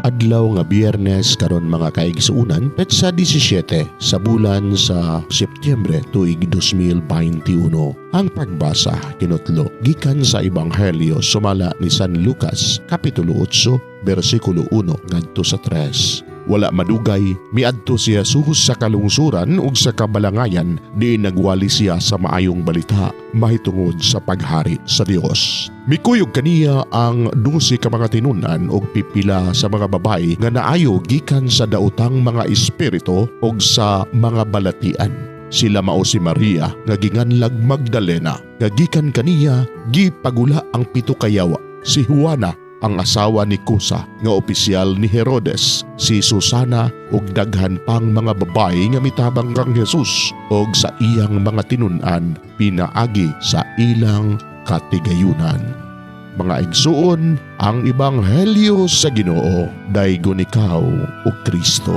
Adlaw nga Biyernes karon, mga kaigsuonan, petsa 17 sa bulan sa Setyembre, tuig 2021. Ang pagbasa kinutlo gikan sa Ebanghelyo sumala ni San Lucas, kapitulo 8, bersikulo 1 ngadto sa 3. Wala madugay, miadto si Jesus sa kalungsuran ug sa kabalangayan diin nagwali siya sa maayong balita mahitungod sa paghari sa Dios. Mikuyog kaniya ang 12 ka mga tinun-an ug pipila sa mga babae nga naayo gikan sa daotang mga espiritu ug sa mga balatian. Sila mao si Maria nga ginganlag Magdalena, nga gikan kaniya gipagula ang pito ka yawa, si Juana, ang asawa ni Cusa nga opisyal ni Herodes, si Susana ug daghan pang mga babae nga mitabang kang Jesus ug sa iyang mga tinun-an pinaagi sa ilang katigayunan. Mga igsuon, ang ebanghelyo sa Ginoo, daygon ikaw, o Kristo.